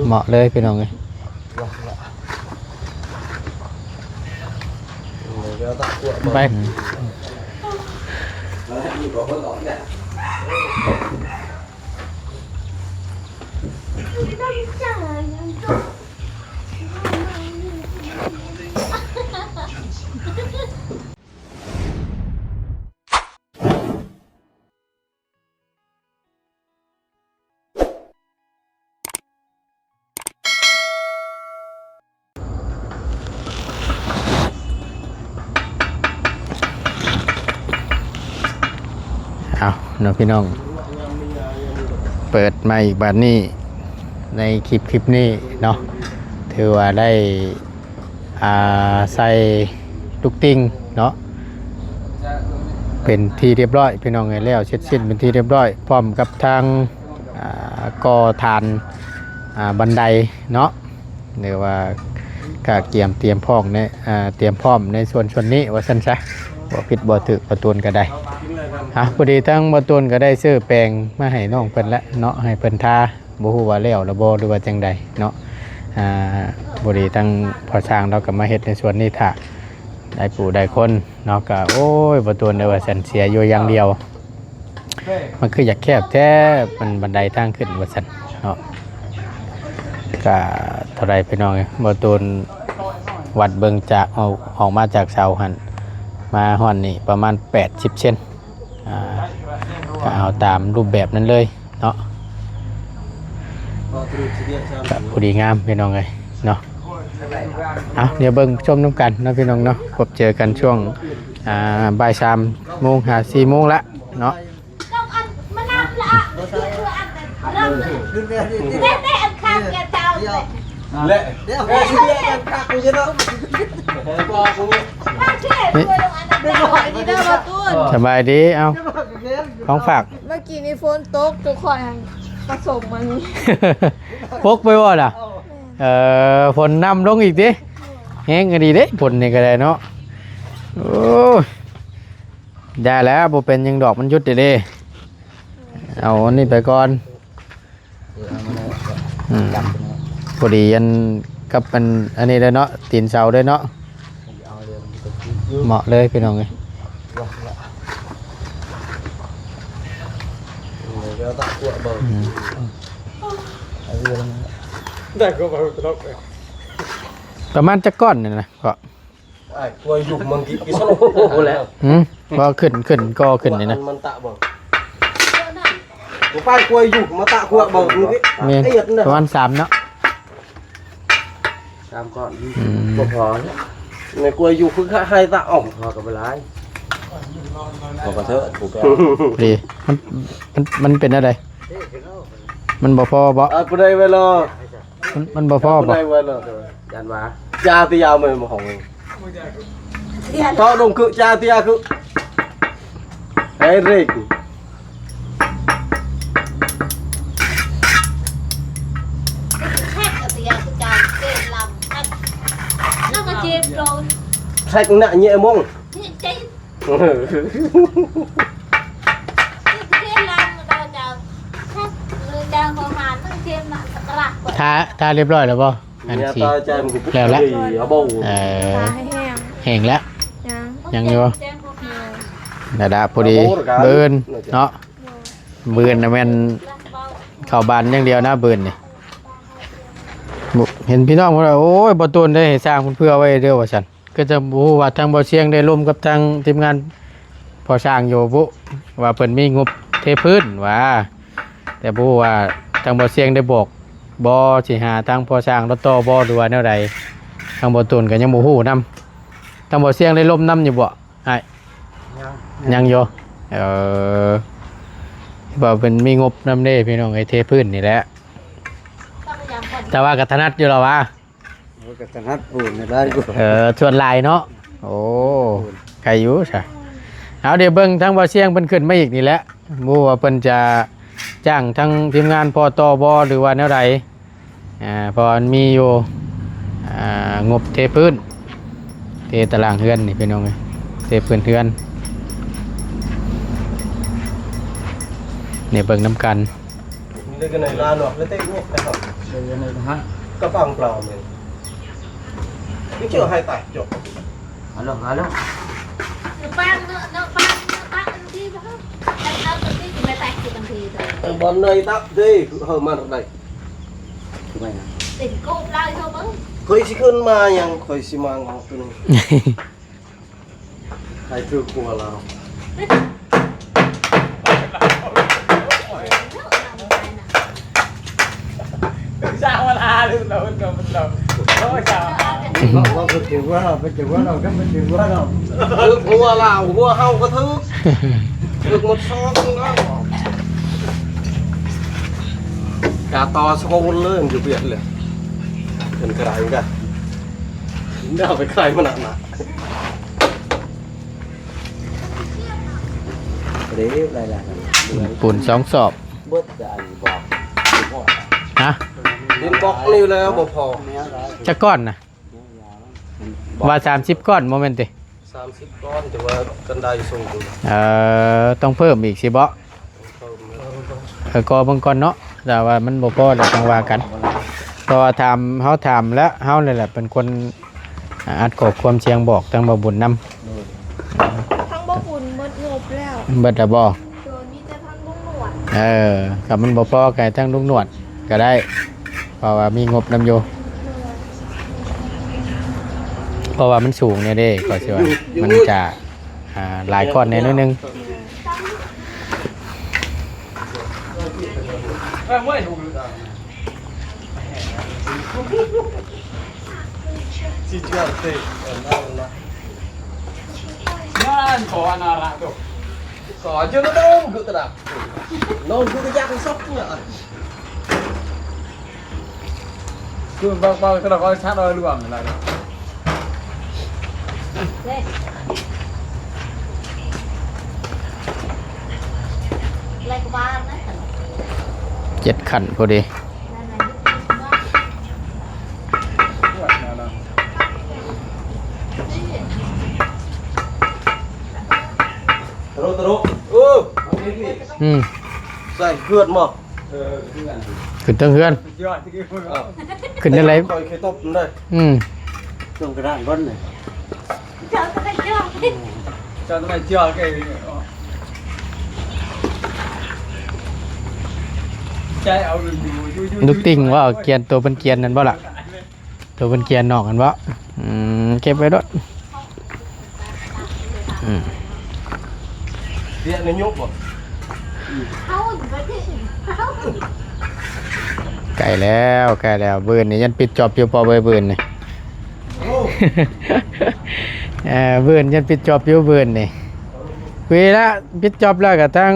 ເໝາະເລີຍພີ່ນ້ອງເອີຍ. ໄປ ເອົາເນາະພີ່ນ້ອງ ເປີດມາອີກບາດນີ້ ໃນຄລິບ ຄລິບນີ້ເນາະ ຖືວ່າໄດ້ ອ່າ ໃສ່ລູກຕິ່ງເນາະ ເປັນທີ່ຮຽບຮ້ອຍພີ່ນ້ອງເອີຍ ແລ້ວເສັດສິ້ນເປັນທີ່ຮຽບຮ້ອຍ ພ້ອມກັບທາງ ອ່າ ກໍ່ຖານ ອ່າ ບັນໄດເນາະ ຫຼືວ່າກະກຽມຕຽມພ້ອມໃນ ອ່າ ຕຽມພ້ອມໃນສ່ວນ ສ່ວນນີ້ວ່າຊັ້ນຊະ ບໍ່ຜິດບໍ່ຖືກ ປະຕູນກໍໄດ້. ອ່ະ ພໍດີທາງປະຕູນກໍໄດ້ຊື້ແປງມາໃຫ້ນ້ອງເພິ່ນແລ້ວເນາະ ໃຫ້ເພິ່ນທາ ບໍ່ຮູ້ວ່າແລ້ວລະບໍ່ ຫຼືວ່າຈັ່ງໃດເນາະ. ອ່າ ພໍດີທາງພໍ່ຊ່າງລາວກໍມາເຮັດໃນສ່ວນນີ້ຖ້າ ໄດ້ຜູ້ໄດ້ຄົນເນາະ ກໍ ໂອ້ຍ ປະຕູນເດີວ່າຊັ້ນ ເສຍຢູ່ຢ່າງດຽວ ມັນຄືຢາກແຄບແທ້ ມັນບັນໄດທາງຂຶ້ນວ່າຊັ້ນເນາະ. ກະເທົ່າໃດພີ່ນ້ອງເອີຍ ບໍ່ຕູນວັດເບິ່ງຈາກ ອອກ ອອກມາຈາກເສົາຫັ້ນ ມາຮອດນີ້ປະມານແປດສິບເຊັນ ອ່າ ກະເອົາຕາມຮູບແບບນັ້ນເລີຍເນາະ ກະພໍດີງາມພີ່ນ້ອງເອີຍເນາະ. ເອົາ ດຽວເບິ່ງຊົມນຳກັນເນາະພີ່ນ້ອງເນາະ ພົບເຈີກັນຊ່ວງ ອ່າ ບ່າຍສາມໂມງຫາສີ່ໂມງລະເນາະ. ສະບາຍດີ ເອົາ ຂອງຝາກ ເມື່ອກີ້ນີ້ຝົນຕົກ ຈຸຂ້ອຍຫັ້ນປະສົມມັນ ປົກໄປບໍ່ລະ? ເອີ ຝົນນຳລົງອີກຕິ ແຮງອີ່ຫຼີເດ້ ຝົນນີ້ກໍໄດ້ເນາະ. ໂອ້ຍ ຢ່າແລ້ວ ບໍ່ເປັນຫຍັງດອກ ມັນຢຸດເດ້ ເອົາອັນນີ້ໄປກ່ອນ. ເອີ ເອົາມາແລ້ວ ອືມ ຈັບ ພໍດີອັນກັບອັນ ອັນນີ້ເລີຍເນາະ ຕີນເສົາເລີຍເນາະ ເອົາເລີຍ ເໝາະເລີຍພີ່ນ້ອງເອີຍ. ເອົາເລີຍ ອືມ ໄດ້ກໍບໍ່ຕະຫຼົກເລີຍ. ປະມານຈັກກ້ອນນີ້ນະ ກໍ ອ້າຍ ກວຍຢູ່ມັນກິນ ກິນ ໂອ້ໂຫ ແລ້ວ ຫືມ ບໍ່ຂຶ້ນ ຂຶ້ນກໍຂຶ້ນນີ້ນະ ມັນຕະບໍ່ ບໍ່ໄປກວຍຢູ່ ມາຕະຂົວບໍ່ ແມ່ນ ປະມານສາມເນາະ ສາມກ້ອນ ອືມ ບໍ່ພໍແລ້ວ ໃນກວຍຢູ່ຄືໃຫ້ຕະອອກ ພໍກໍບໍ່ຫຼາຍ ພໍກໍເທີດ ຜູ້ແປ ດີ ມັນ ມັນ ມັນເປັນແນວໃດ ມັນບໍ່ພໍບໍ່? ເອົາໄປໄດ້ໄວ້ລະ ມັນ ມັນບໍ່ພໍບໍ່? ໄດ້ໄວ້ລະ ຢ້ານວ່າ ຢາຕິຢາແມ່ນບໍ່ຂອງ ເທາະລົງຄືຈາເຕຍຄື ໃຫ້ເຣກ ແທກເຕຍຄືຈາເຕຍລຳ ແທກ ແລ້ວກໍເຈັບໂດນ ແທກໜ້າເຍະມົງ ເຈັບ ທາ ທາຮຽບຮ້ອຍແລ້ວບໍ່? ອັນສີ ແລ້ວລະ ເອີ ແຫ້ງແລ້ວ ຍັງ ຍັງຢູ່ ດາດາ ພໍດີ ບືນເນາະ ບືນນະແມ່ນເຂົ້າບ້ານຢ່າງດຽວນະ ບືນນີ້ ເຫັນພີ່ນ້ອງເພິ່ນວ່າ ໂອ້ຍ ບໍ່ໂຕນເດ້ ໃຫ້ຊ່າງເພິ່ນເຜື່ອໄວ້ເດີວ່າຊັ້ນ. ກໍຈະບໍ່ຮູ້ວ່າທາງບໍ່ຊຽງໄດ້ລົມກັບທາງທີມງານພໍ່ຊ່າງຢູ່ບຸ ວ່າເພິ່ນມີງົບເທພື້ນວ່າ ແຕ່ບໍ່ຮູ້ວ່າທາງບໍ່ຊຽງໄດ້ບອກບໍ່ ຊິຫາທາງພໍ່ຊ່າງລາວຕໍ່ບໍ່ ຫຼືວ່າແນວໃດ ທາງບໍ່ຕູນກໍຍັງບໍ່ຮູ້ນຳ. ທາງບໍ່ຊຽງໄດ້ລົມນຳຢູ່ບໍ່ອ້າຍ? ຍັງ ຍັງຢູ່ ເອີ ວ່າເພິ່ນມີງົບນຳເດ້ພີ່ນ້ອງເອີຍ ເທພື້ນນີ້ແຫຼະ ແຕ່ວ່າກໍຖະໜັດຢູ່ແລ້ວຫວາ? ໂອ້ ກໍຖະໜັດປູນໄດ້ຢູ່ ເອີ ສ່ວນຫຼາຍເນາະ ໂອ້ ໄກຢູ່ຊະ. ເອົາ ດຽວເບິ່ງທາງບ່າວຊຽງເພິ່ນຂຶ້ນມາອີກນີ້ແຫຼະ ບໍ່ຮູ້ວ່າເພິ່ນຈະຈ້າງທາງທີມງານພໍຕໍ່ບໍ່ ຫຼືວ່າແນວໃດ ອ່າ ເພາະວ່າມັນມີຢູ່ ອ່າ ງົບເທພື້ນ ເທຕາລ່າງເຮືອນນີ້ພີ່ນ້ອງເອີຍ ເທພື້ນເຮືອນ ນີ້ເບິ່ງນຳກັນ. Cái này hả? Cái bằng plau này. Cái chưa hai tải chụp. Alo, alo. Nó băng, nó, nó băng, nó băng đi đó. Nó, nó, nó đi, thì mày tải thì bằng thì thôi. Bọn này tắt đi, hơi mặn đây. Gimana? Thì cô plau thôi băng. Khơi si khơi mà yang, khơi si mang ngọc tu này. ໃຫ້ຖືກຜົວລາວ ຊາວລາວ ໂອ້ຍ ຊາວລາວ ເວົ້າ ເວົ້າໄປຖືກຜົວລາວ ໄປຖືກຜົວລາວ ຖືກຜົວລາວ ຜົວເຮົາກໍຖືກ ຖືກໝົດສອງເນາະ ກະຕໍ່ສະໂກນເລີຍ ຢູ່ວຽດເລີຍ ເປັນກະໄດກະ ດາວໄປຂາຍມັນນະ. ເດ້ ລາຍລະ ປູນສອງສອບ ເບິດ ອັນ ບໍ່ ຮະ ດິນບລັອກນີ້ແລ້ວບໍ່ພໍ ຈັກກ້ອນນະ ວ່າສາມສິບກ້ອນບໍ່ແມ່ນຕິ ສາມສິບກ້ອນ ແຕ່ວ່າກັນໄດສູງ ເອີ ຕ້ອງເພີ່ມອີກຊິເບາະ ເອີ ກໍເບິ່ງກ່ອນເນາະ ຖ້າວ່າມັນບໍ່ພໍແລ້ວຈັ່ງວ່າກັນ ເພາະວ່າຖາມ ເຮົາຖາມແລ້ວ ເຮົານີ້ແຫຼະເປັນຄົນ ອາ ອັດຂໍ້ຄວາມສຽງບອກທາງບ່າວບຸນນຳ ທາງບ່າວບຸນໝົດງົບແລ້ວ ເບິດແລ້ວບໍ່? ໂດຍ ມີແຕ່ທາງລຸງໜວດ ເອີ ຖ້າມັນບໍ່ພໍກໍໃຫ້ທາງລຸງໜວດກໍໄດ້ ເພາະວ່າມີງົບນຳຢູ່ ເພາະວ່າມັນສູງແດ່ເດ້ ກໍຊິວ່າ ມັນຈະ ອ່າ ຫຼາຍກ້ອນແດ່ໜ້ອຍໜຶ່ງ ເຈັດຂັ້ນພໍດີ ຕະໂລ ຕະໂລ ເອີ ອືມ ໃສ່ເຮືອນບໍ່? ຂຶ້ນເທິງເຮືອນ ຂຶ້ນຈັ່ງໃດ? ຂ້ອຍເຄີຍຕົບນຳໄດ໋ ອືມ ຕົບກະດານບ່ອນນີ້ ເຈົ້າຕະໄລເຈົ້າ ເຈົ້າຕະໄລເຈົ້າ ໃຈເອົາຢູ່ ຢູ່ ຢູ່ ລູກຕິ່ງວ່າກຽນ ໂຕເພິ່ນກຽນນັ້ນບໍ່ລະ? ໂຕເພິ່ນກຽນນອກຫັ້ນບໍ່? ອືມ ເກັບໄວ້ໂລດ ອືມ ເດຍນາຍົກບໍ່? ໃກ້ແລ້ວ ໃກ້ແລ້ວ ບືນນີ້ຍັງປິດຈອບຢູ່ບໍ່ເວີຍ ບືນນີ້ ໂອ້ ເອີ ບືນຍັງປິດຈອບຢູ່ ບືນນີ້ ເວລາປິດຈອບແລ້ວກໍທາງ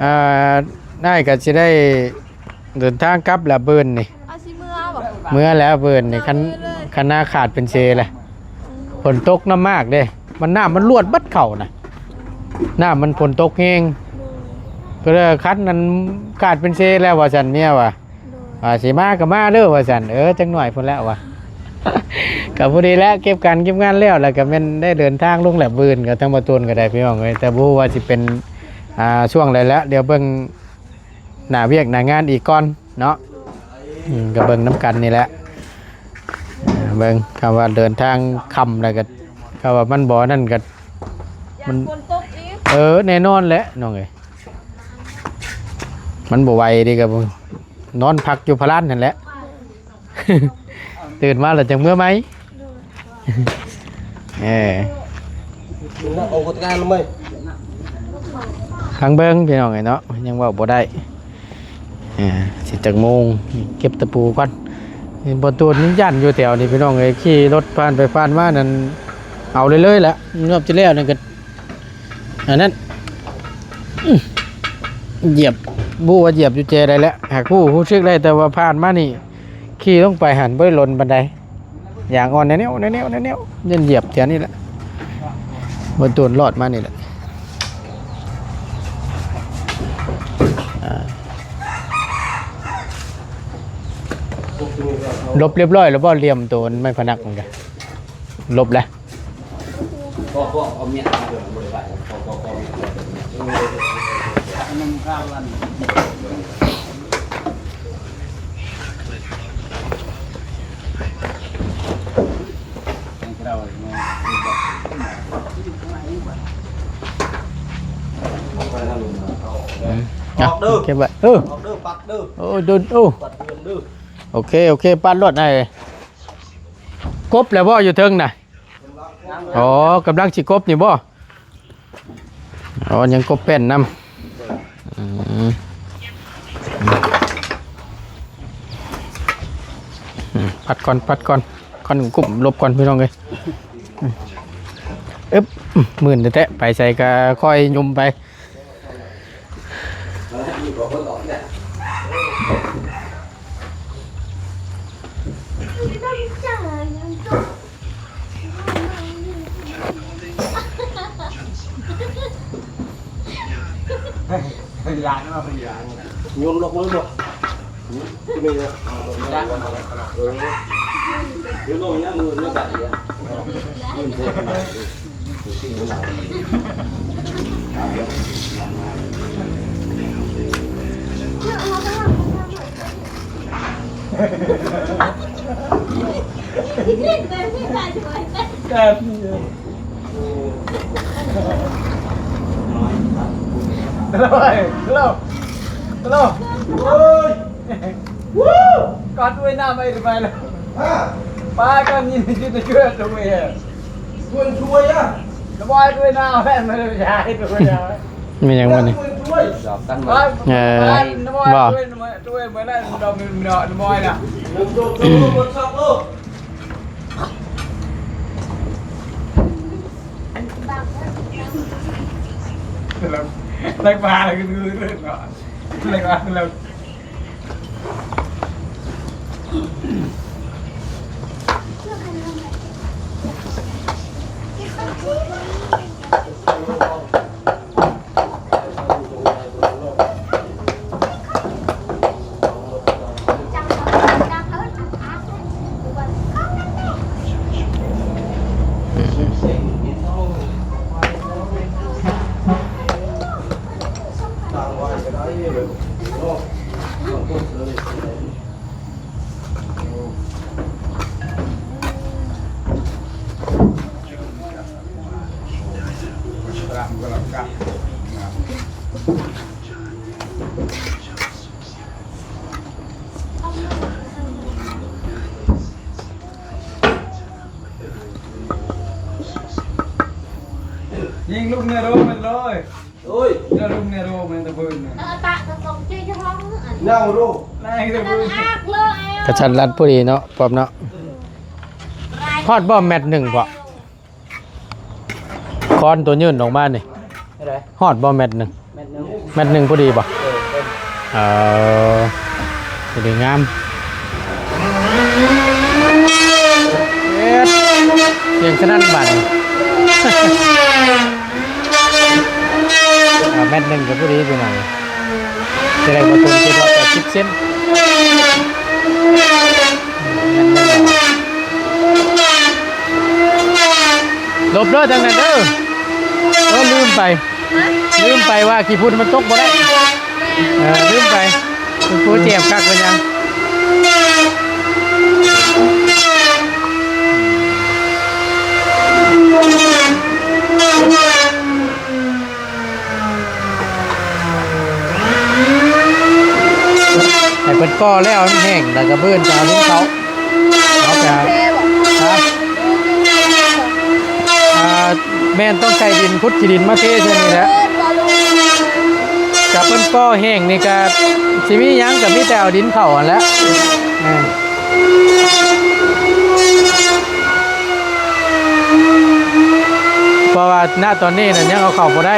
ອ່າ ນາຍກໍຊິໄດ້ເດີນທາງກັບແລ້ວ ບືນນີ້. ເອົາຊິເມືອບໍ່? ເມືອແລ້ວເບີນນີ້ ຄັນ ເມືອເລີຍ ຄັນນາຂາດເປັນເຊແຫຼະ ອືມ ຝົນຕົກນ້ຳມາກເດ້ ມັນ ນ້ຳມັນລວດເບິດເຂົ້ານະ ນ້ຳມັນ ຝົນຕົກແຮງ ໂດຍ ກໍເລີຍຄັນນັ້ນຂາດເປັນເຊແລ້ວວ່າຊັ້ນ ເມຍວ່າ ໂດຍ ວ່າຊິມາກໍມາເດີວ່າຊັ້ນ ເອີ ຈັກໜ້ອຍພຸ້ນແຫຼະວ່າ ກໍພໍດີແຫຼະ ເກັບການເກັບງານແລ້ວ ແລ້ວກໍແມ່ນໄດ້ເດີນທາງລົງແຫຼະ ບືນກໍທາງບໍ່ຕູນກໍໄດ້ ພີ່ນ້ອງເອີຍ ແຕ່ບໍ່ຮູ້ວ່າຊິເປັນ ອ່າ ຊ່ວງໃດແຫຼະ ດຽວເບິ່ງ ໜ້າວຽກໜ້າງານອີກກ່ອນເນາະ ອືມ ກໍເບິ່ງນຳກັນນີ້ແຫຼະ ເບິ່ງ ຄຳວ່າເດີນທາງຄ່ຳແລ້ວກໍ ຄຳວ່າມັນບໍ່ນັ້ນກໍ ມັນ ເອີ ແນ່ນອນແຫຼະນ້ອງເອີຍ ມັນບໍ່ໄຫວເດ້ ກໍນອນພັກຢູ່ພະລານຫັ້ນແຫຼະ. ຕື່ນມາແລ້ວຈັ່ງເມືອໃໝ່ ເອີ ຟັງເບິ່ງພີ່ນ້ອງເອີຍເນາະ ຍັງເວົ້າບໍ່ໄດ້ ເອີ ຊິຈັກໂມງ ເກັບຕະປູກ່ອນ ບໍ່ຕູນຍັງຢ້ານຢູ່ແຖວນີ້ພີ່ນ້ອງເອີຍ ຂີ່ລົດຜ່ານໄປຜ່ານມານັ້ນ ເອົາເລີຍໆແຫຼະ ງວດທີ່ແລ້ວນັ້ນກໍ ອັນນັ້ນ ອື ຢຽບ ບໍ່ຮູ້ວ່າຢຽບຢູ່ແຈໃດແຫຼະ ຫາກຮູ້ ຮູ້ສຶກໄດ້ແຕ່ວ່າຜ່ານມານີ້ ຂີ່ລົງໄປຫັ້ນບໍ່ໄດ້ດົນປານໃດ ຢາງອ່ອນແນວໆ ແນວໆ ແນວໆ ຢ້ານຢຽບແຖວນີ້ແຫຼະ ບໍ່ໂດນລອດມານີ້ແຫຼະ ອ່າ ລົບຮຽບຮ້ອຍແລ້ວບໍ່? ຫຼ່ຽມໂຕໄມ້ພະນັກມັນກະລົບແລ້ວ. ພໍ່ ພໍ່ເອົາເມຍມາເດີ ບໍ່ໄດ້ໄປ ພໍ່ ພໍ່ ພໍ່ເມຍມາເດີ ມັນຂ້າງນັ້ນ ເ ປັກເດີ ເກັບໄວ້ ເອີ ປັກເດີ ປັກເດີ ໂອ້ຍ ໂດນ ໂອ້ ປັກເດີ ໂອເຄ ໂອເຄ ປັກໂລດ ໄອ້ ກົບແລ້ວບໍ່ ຢູ່ເທິງນະ? ອໍ ກຳລັງຊິກົບນີ້ບໍ່? ອໍ ຍັງກົບແປ້ນນຳ ອືມ ອືມ ປັດກ່ອນ ປັດກ່ອນ ກ່ອນກຸ້ມລົບກ່ອນ ພີ່ນ້ອງເອີຍ ອືມ ອຶບ ມື່ນແທ້ໆ ໄປໃສກະຄ່ອຍຍົມໄປ. ຍານເນາະ ຍານ ໂຍນລົງເລີຍບໍ່? ກອດດ້ວຍນ້ຳໄປໄປແລ້ວ ປາກອນຍິນດີຊ່ວຍດ້ວຍ ຊ່ວຍຊ່ວຍອະ ລະບອຍດ້ວຍນ້ຳແລ້ວ ມັນຢາກດ້ວຍນ້ຳ ແມ່ນຫຍັງວະນີ້ ຊ່ວຍຊ່ວຍ ດອກກັນ ເອີ ລະບອຍ ບໍ່ ດ້ວຍ ດ້ວຍ ເມື່ອນັ້ນດອກ ດອກລະບອຍນະ ແລ້ວ ແລ້ວວ່າ ແລ້ວວ່າ ແລ້ວ ຍິງລູກແນໂຣແມ່ນເລີຍ ໂອ້ຍ ເຈົ້າລຸງແນໂຣແມ່ນຕະເພິນນະ ເອີ ຕະກະກອງເຈ້ຍະຮ້ອງ ເນົ່າໂລ ນາຍຕະເພິນ ອາກເລີຍ ກະທັນລັດພໍດີເນາະ ປອບເນາະ ຮອດບໍ່ແມັດໜຶ່ງພໍ້ ຄອນໂຕຍື່ນອອກມານີ້ ເທົ່າໃດ ຮອດບໍ່ແມັດໜຶ່ງ ແມັດໜຶ່ງ ແມັດໜຶ່ງພໍດີບໍ່ ເອີ ເອີ ພໍດີງາມ ເອີ ສຽງສະໜັ່ນບາດນີ້ ອ່າ ແມັດໜຶ່ງກໍພໍດີພີ່ນ້ອງ ຈະໄດ້ບໍ່ເກີນເຈັດຮ້ອຍແປດສິບເຊັນ ແມັດໜຶ່ງ ຫຼົບເດີທາງນັ້ນເດີ ເອີ ລືມໄປ ຮະ? ລືມໄປວ່າຂີ້ຝຸ່ນມັນຕົກບໍ່ໄດ້ ເອີ ລືມໄປ ຄຸນຄູແຈມຄັກເປັນຫຍັງ ໃຫ້ເພິ່ນກໍ່ແລ້ວໃຫ້ມັນແຫ້ງ ແລ້ວກໍມື້ອື່ນກໍເອົາດິນເຂົ້າ ເອົາໄປຫາ ຮະ? ອ່າ ແມ່ນຕ້ອງໃຊ້ດິນ ຂຸດຂີ້ດິນມາເທໃສ່ນີ້ແຫຼະ ກະເພິ່ນກໍ່ແຫ້ງນີ້ກະຊິມີຫຍັງ ກະມີແຕ່ເອົາດິນເຂົ້າຫັ້ນແຫຼະ ແມ່ນ ເພາະວ່າ ນະ ຕອນນີ້ນະ ຍັງເອົາເຂົ້າບໍ່ໄດ້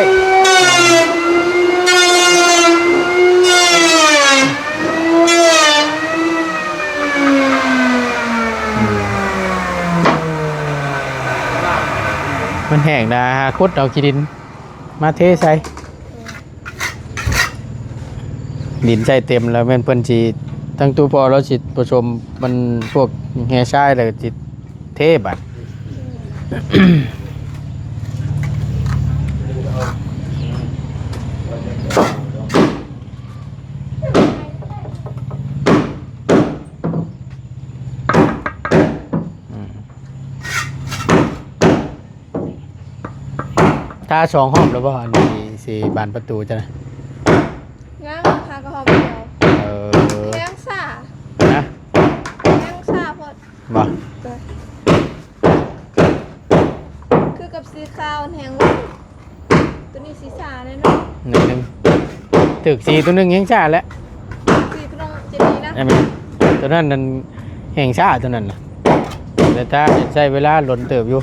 ມັນແຫ້ງນະ ຫາຂຸດເອົາຂີ້ດິນມາເທໃສ່ ດິນໃສ່ເຕັມແລ້ວແມ່ນເພິ່ນຊິ ທັງຕູ້ພໍ່ລາວຊິປະສົມ ມັນພວກແຮ່ຊາຍ ແລ້ວຊິເທບາດ ອືມ ທາສອງຮອບແລ້ວບໍ່? ອັນນີ້ຊິບານປະຕູຈ້ະນະ ຍັງ ບໍ່? ໂດຍ ຄືກັບສີຂາວແຮງ ໂຕນີ້ສີຊ້າແດ່ເນາະ ໜ້ອຍໜຶ່ງ. ຖືກສີໂຕໜຶ່ງແຮງຊ້າແຫຼະ ສີໂຕນ້ອງເຈດີນະ ແມ່ນ ໂຕນັ້ນນັ້ນແຮງຊ້າ ໂຕນັ້ນນະ ແຕ່ຖ້າໃຊ້ເວລາດົນເຕີບຢູ່.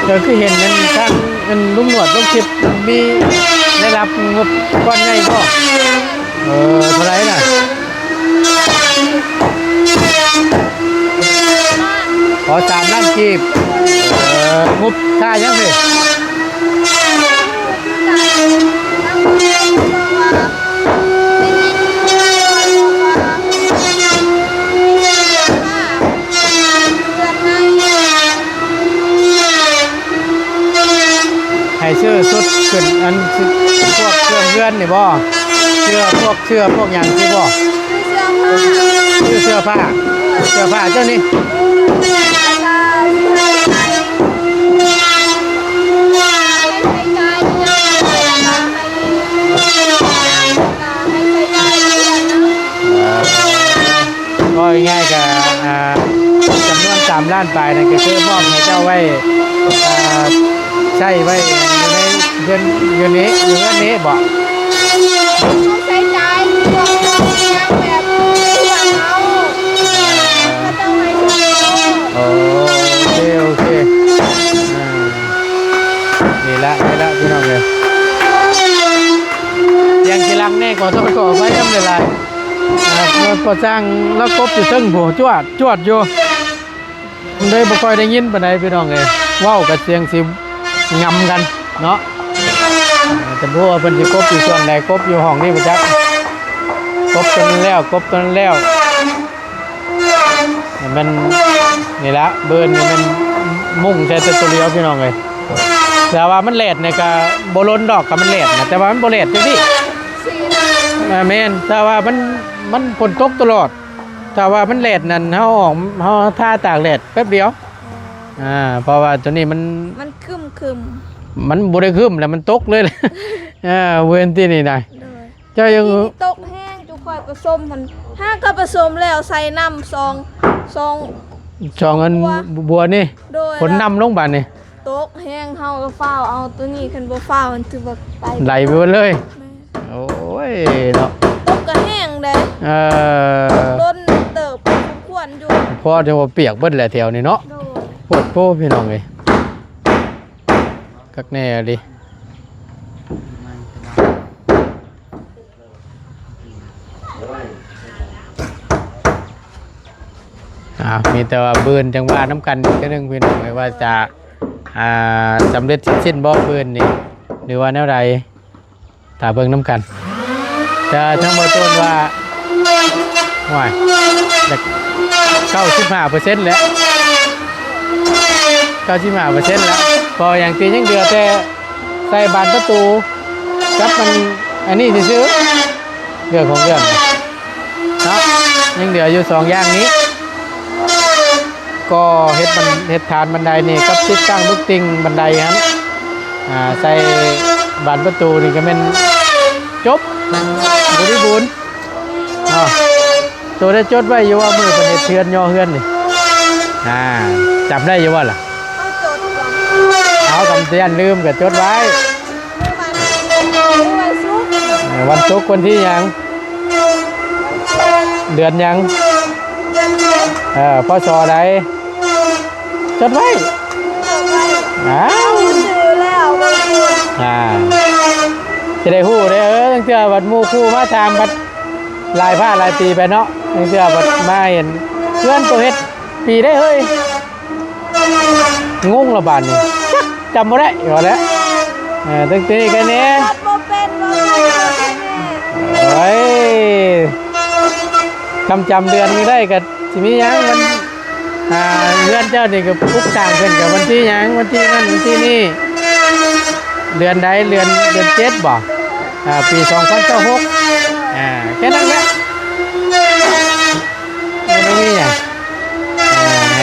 ເຈົ້າຄືເຫັນນັ້ນ ທາງອັນລຸງໜວດລົງຄລິບ ມີໄດ້ຮັບງົບກ້ອນໃຫຍ່ບໍ່? ເອີ ເທົ່າໃດນະ? ອໍ ສາມລ້ານກີບ. ເອີ ງົບຄ່າຫຍັງເດ? ໃຫ້ຊື້ຊຸດຂຶ້ນ ອັນ ພວກເຄື່ອງເຮືອນນີ້ບໍ່? ເສື້ອ ພວກເສື້ອພວກຫຍັງຊີ້ບໍ່? ຊື້ເສື້ອຜ້າ ຊື້ເສື້ອຜ້າ ເສື້ອຜ້າເຈົ້ານີ້ ເວົ້າງ່າຍໆ ກະ ອ່າ ຈຳນວນສາມລ້ານປາຍນັ້ນ ກະຄືມອບໃຫ້ເຈົ້າໄວ້ ອ່າ ໃຊ້ໄວ້ຢູ່ໃນເຮືອນ ຢູ່ນີ້ ຢູ່ເຮືອນນີ້ບໍ່? ຕ້ອງໃຊ້ຈ່າຍ ພວກເຮົາແບບເພື່ອນເຮົາ ເຂົາເຈົ້າໃຫ້ເຮົາ. ໂອເຄ ໂອເຄ ອ່າ ນີ້ລະ ນີ້ລະ ພີ່ນ້ອງເອີຍ ສຽງຊິລັງແດ່ ຂໍໂທດຂໍອະໄພນຳຫຼາຍໆ. ອ່າ ພໍຊ່າງລາວກົບຢູ່ເທິງພຸ້ນ ຈວດ ຈວດຢູ່ ມັນເລີຍບໍ່ຄ່ອຍໄດ້ຍິນປານໃດ ພີ່ນ້ອງເອີຍ ເວົ້າກະສຽງຊິງຳກັນເນາະ. ອ່າ ແຕ່ບໍ່ຮູ້ວ່າເພິ່ນຊິກົບຢູ່ສ່ວນໃດ ກົບຢູ່ຫ້ອງນີ້ບໍ່ຈັກ ກົບຕົວນັ້ນແລ້ວ ກົບຕົວນັ້ນແລ້ວ. ແມ່ນ ນີ້ລະ ເບີນນີ້ແມ່ນມຸ້ງໃສ່ແຕ່ຕົວດຽວ ພີ່ນ້ອງເອີຍ ແຕ່ວ່າມັນແດດນີ້ກະບໍ່ລົນດອກ ກະມັນແດດນະ ແຕ່ວ່າມັນບໍ່ແດດຈັ່ງຊີ້. ອ່າ ແມ່ນ ແຕ່ວ່າມັນ ມັນຝົນຕົກຕະຫຼອດ ຖ້າວ່າມັນແດດນັ້ນ ເຮົາອອກ ເຮົາຖ້າຕາກແດດແປັບດຽວ. ອ່າ ເພາະວ່າໂຕນີ້ມັນ ມັນຄຶ້ມໆ ມັນບໍ່ໄດ້ຄຶ້ມແຫຼະ ມັນຕົກເລີຍ. ອ່າ ເວີນທີ່ນີ້ນະ ໂດຍ ເຈົ້າຍັງ ທີ່ຕົກແຮງ ຈຸຂ້ອຍປະສົມຫັ້ນ ຫາກະປະສົມແລ້ວ ໃສ່ນ້ຳສອງ ສອງ ສອງອັນບົວ ບົວນີ້ ໂດຍ ຝົນນຳລົງບາດນີ້ ຕົກແຮງ ເຮົາກະຟ້າວເອົາໂຕນີ້ ຄັນບໍ່ຟ້າວມັນຖືວ່າໄຫຼ ໄຫຼໄປເບິດເລີຍ. ແມ່ນ ໂອ້ຍເນາະ ຕົກກະແຮງເດ້ ເອີ ດົນເຕີບພໍສົມຄວນຢູ່ ພໍຈະວ່າປຽກເບິດແຫຼະແຖວນີ້ເນາະ. ໂດຍ ໂພດໂພ ພີ່ນ້ອງເອີຍ ຄັກແນ່ອີ່ຫຼີ. ອ່າ ມີແຕ່ວ່າບືນຈັ່ງວ່ານຳກັນອີກເທື່ອໜຶ່ງ ພີ່ນ້ອງເອີຍ ວ່າຈະ ອ່າ ສຳເລັດເສັດສິ້ນບໍ່ບືນນີ້ ຫຼືວ່າແນວໃດ ຖ້າເບິ່ງນຳກັນ. ແຕ່ທາງບ່າວໂຕນວ່າ ໂອ້ຍ ເກົ້າສິບຫ້າເປີເຊັນແຫຼະ ເກົ້າສິບຫ້າເປີເຊັນແລ້ວ ເພາະຫຍັງຕິ ຍັງເຫຼືອແຕ່ໃສ່ບານປະຕູກັບມັນ ອັນນີ້ຊື່ໆ ເລື່ອງຂອງເລື່ອງເນາະ ຍັງເຫຼືອຢູ່ສອງຢ່າງນີ້ ກໍເຮັດບັນ ເຮັດຖານບັນໄດນີ້ກັບຕິດຕັ້ງລູກຕິ່ງບັນໄດຫັ້ນ ອ່າ ໃສ່ບານປະຕູນີ້ກະແມ່ນຈົບ ບໍລິບູນເນາະ. ໂຕໄດ້ຈົດໄວ້ຢູ່ວ່າ ມື້ເພິ່ນເຮັດເຮືອນ ຍໍເຮືອນນີ້ ອ່າ ຈຳໄດ້ຢູ່ບໍ່ລະ? ເຮົາຈດກ່ອນ ເຮົາກະຢ້ານລືມ ກະຈົດໄວ້. ມື້ວັນ ມື້ວັນສຸກ ເອີ ວັນສຸກ ວັນທີຫຍັງ? ເດືອນຫຍັງ? ເອີ ພໍສໍໃດ? ຈົດໄວ້ ຈົດໄວ້ ອ້າວ ຈື່ແລ້ວ ອ່າ ຈະໄດ້ຮູ້ເດ້. ເອີ ລາງເທື່ອບັດໝູ່ຄູ່ມາຖາມ ບັດຫຼາຍພາກຫຼາຍປີໄປເນາະ ລາງເທື່ອບັດມາເຫັນເຮືອນໂຕເຮັດ ປີໃດເຮີ້ຍ? ງົງລະບາດນີ້ ຈັກ ຈຳບໍ່ໄດ້ວ່າແຫຼະ. ເອີ ຕັ້ງແຕ່ນີ້ກະແນ່ ບໍ່ເປັນ ບໍ່ເປັນ ບໍ່ເປັນ ໂອ້ຍ ຄຳຈຳເດືອນນີ້ໄດ້ກະຊິມີຫຍັງ? ມັນ ອ່າ ເຮືອນເຈົ້ານີ້ກະປຸກສ້າງຂຶ້ນກະວັນທີຫຍັງ? ວັນທີນັ້ນ ວັນທີນີ້ ເດືອນໃດ? ເດືອນ ເດືອນເຈັດບໍ່? ອ່າ ປີສອງພັນຊາວຫົກ ອ່າ ແຄ່ນັ້ນແຫຼະ. ບໍ່ໄດ້ມີຫຍັງ